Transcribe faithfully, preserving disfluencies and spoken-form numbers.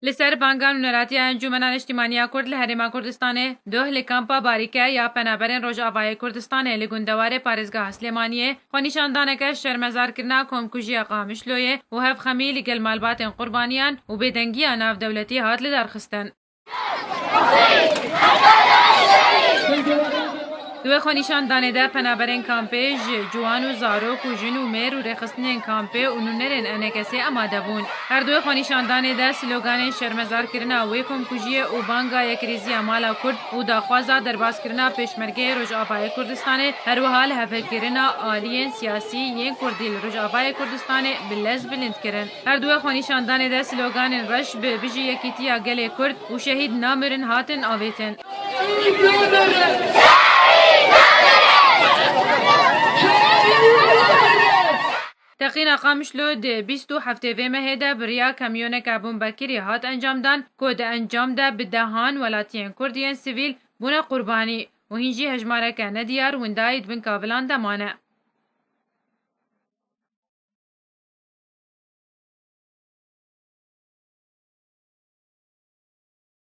Li ser banga nûneratiya Encûmena Niştîmaniya Kurd li Herêma Kurdistanê, doh li kampa Barîke ya penaberên Rojavayê Kurdistanê li gundewarê parêzgeha Silêmaniyê xwenîşandaneke şermezarkirina komkujiya Qamişloyê û hevxemî li gel malbatên qurbaniyan û bêdengiya navdewletî hat lidarxistin. Di wê xwenîşandanê de penaberên kampê ji ciwan û zarok û jin û mêr û rêxistinên kampê û nûnerên N K S'ê amade bûn. Her di wê xwenîşandanê de sloganên şermezarkirina wê komkujiyê û banga yekrêziya mala Kurd û daxwaza derbaskirina Pêşmergeyê Rojavayê Kurdistanê, her wiha lihevhilkirina aliyên siyasî yên Kurdî li Rojavayê Kurdistanê bi lez bilind kirin. Her di wê xwenîşandanê de sloganên reş bi Bijî Yekîtiya Gelê Kurd û Şehîd Namirin hatin avêtin. Teqîna Qamişlo di bîst û heftê vê mehê de bi riya kamyoneke bombekirî hat encamdan, ku di encam de bi dehan welatiyên Kurd yên sivîl bûne qurbanî û hîn jî hejmareke nediyar windayî di bin kavilan de mane.